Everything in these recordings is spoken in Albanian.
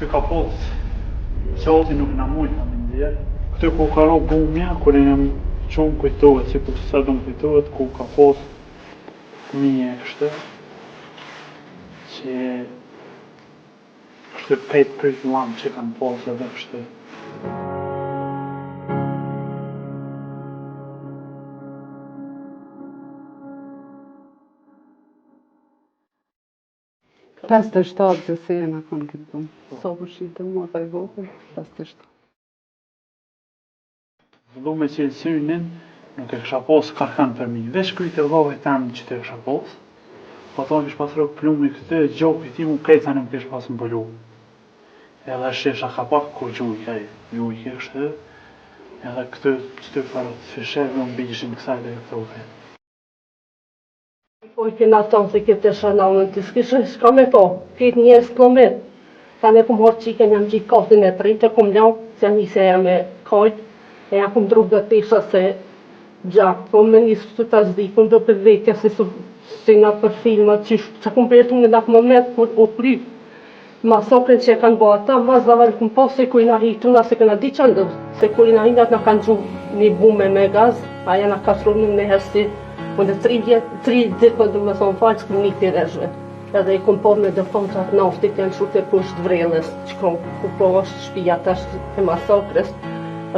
Këtu ka pas qati nuk na mujt na me nxjerr. Këtu ku ka ra gumja, kur e jam çu më kujtohet, si për sot më kujtohet, ku ka pas fëmije kështu, që kështu pet pryt llamë që kanë pas edhe kështu. 57 gjithsej jena konë këtë dhumë. Sa po shitë mua pa i vogël, 57. Vëllu me qelë synin, nuk e kisha pas karkan për mi, veç kryt e vllavit tem që të kisha pas, po thonë kish pas rrok plumi këtë, gjoki ti mu krejt sa nuk kish pas mbulu. Edhe shesha ka pak kur gjujke, ai, gjujke kështu, edhe këtë që të farë fisheve më bishin kësaj dhe këto krejt. Po i kena thonë se këtë shënonën, ti s'kishe shka me po, këtë njerëz të me. Tani kum horë qikën, jam gjitë katin e tretë, e kum lanë, se nise ja me kajt, e ja kum ndru dhe tesha se gjatë, po me nisë të ta zdi, kum do për vetja se su, si nga për filmat, që, që kum përjetu në atë moment kur u kry masakrën që e kanë bo ata, mas zaval kum pa se ku i na hitu, na se këna di që ndodh, se kur i na hinë na kanë gju një bume me gaz, aja na ka thru në herë si, unë tri vjet, tri ditë po du me thonë falë, s'kum një për reshve. Edhe i kum po me dëfontat naftit janë shu të poshtë vrellës, që ku, ku po është shtëpia tash e masakrës.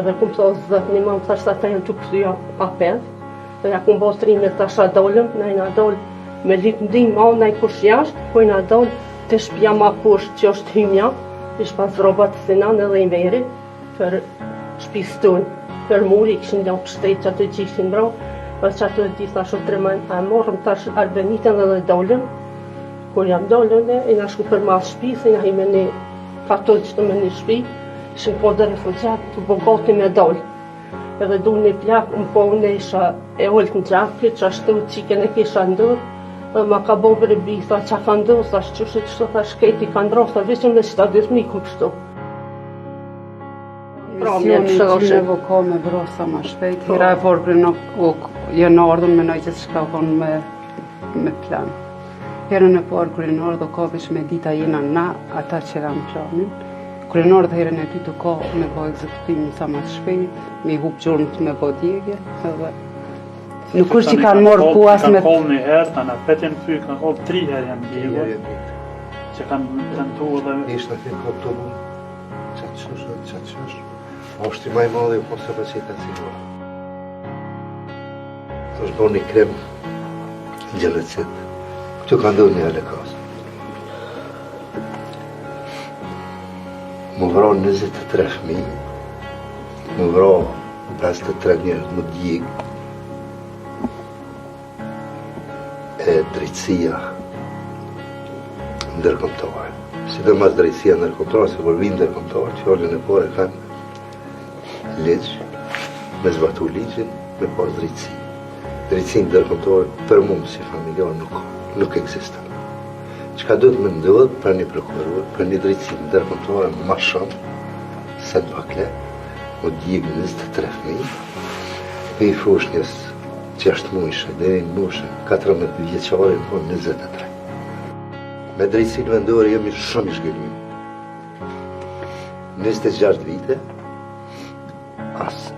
Edhe kum thonë zët një mam, thash sa ata janë të kthy apet. Dhe ja kum bo trime tash a dolëm, na i na dol me lyp ndihmë, ma na i kush jashtë, po i na dol te shtëpia ma poshtë që është hymja, ish pas robat Sinan edhe Imeri, për shtëpisë tonë, për muri kishin lanë pështet që ato që ishin bro, pas që ato e di thash o tremën, a morëm tash Arbenitën dhe dhe dolëm, kur jam dolën e, i na shku për mas shtëpisë, i na hi me një katol që të me një shtëpi, ishin po dhe refugjat, të bo gati me dol. Edhe du një plak, unë po unë isha e ulët në gjakë, që ashtu qikën e kisha ndurë, dhe ma ka bo bre bi, tha qa ka ndurë, thash qysh e qështu, thash krejt i ka ndro, tha veçëm me qëta gjithë mi kum pështu. Misioni i tyne ka me vra sa ma shpejt. Hera e parë kur nuk janë ardhur menoj gjithë çka kon me me plan. Herën e parë kur janë ardhur ka veç me dita jena na ata që kanë planin. Kur janë ardhur herën e dytë ka me bo ekzekutimin sa ma të shpejt, me i hup gjurmët me bo djegje, edhe nuk është që kanë marrë ku as me... Kanë kollë një herë, tanë apet janë thy, kanë kollë tri herë janë djegur, që kanë tentu edhe... Ishte në fillim këtë të Qa të qësh, qa të qësh, është i maj madhi, po se pa që i ka cilua. Është bo një krim gjenocid. Këtu ka ndodhur një holokaust. Më vra 23 fëmijë, më vra 53 njerëz, më djeg. E drejtësia ndërkombëtare. Sidomos drejtësia ndërkombëtare, se kur vinë ndërkombëtare, fjalën e parë e kanë ligj, me zbatu ligjin, me pas drejtësi. Drejtësi ndërkombëtare për mu si familjar nuk, nuk ekziston. Çka do të më ndodhë për një prokuror, për një drejtësi ndërkombëtare ma shumë, se në pakle, mu djeg 23 fëmijë, prej foshnjës 6 mujshe deri në moshën 14 vjeçare në konë 23. Me drejtësinë vendore jemi shumë i zhgënjym. 26 vite, as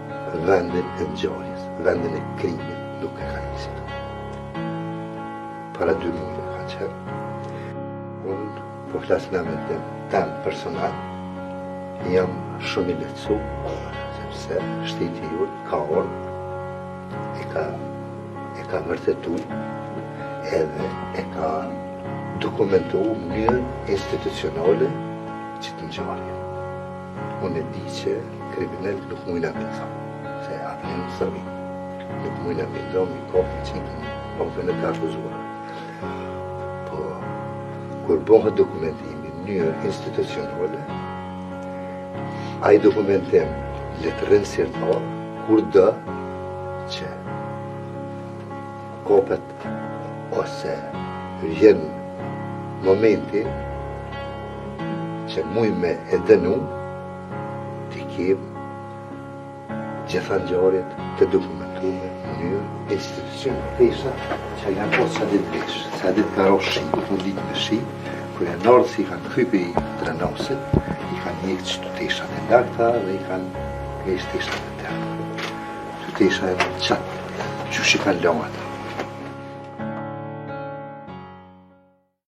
vendin e ngjarjes, vendin e krimit nuk e kanë vizitu. Para dy mujve kanë qenë. Unë po flas në emrin tim, tem personal, jam shumë i lehtësu, sepse shteti jonë ka orë, e ka, e ka vërtetu, edhe e ka dokumentu në mënyrë institucionale që të ngjarje. Unë e di që kriminal nuk mujna me nxon, se ata janë në Serbi. Nuk mujna me nxon, me kapë, me qitë, në bankën e të akuzuar. Po, kur bëhet dokumentimi në mënyrë institucionale, ai dokumentim le të rrinë sirtar, kur do që kopet ose vjen momenti që muj me e dënu, t'i kem gjitha ngjarjet të dokumentume në mënyrë institucionale. Pesha që janë po sa ditë vesh, sa ditë ka ro shi, po ditë me shi, kur janë ardhë si kanë kthy prej Drenasit, hjekë qëto teshat e larta dhe i kanë vesh teshat e tjera. Të tesha e qatë, qysh i kanë lënë ata.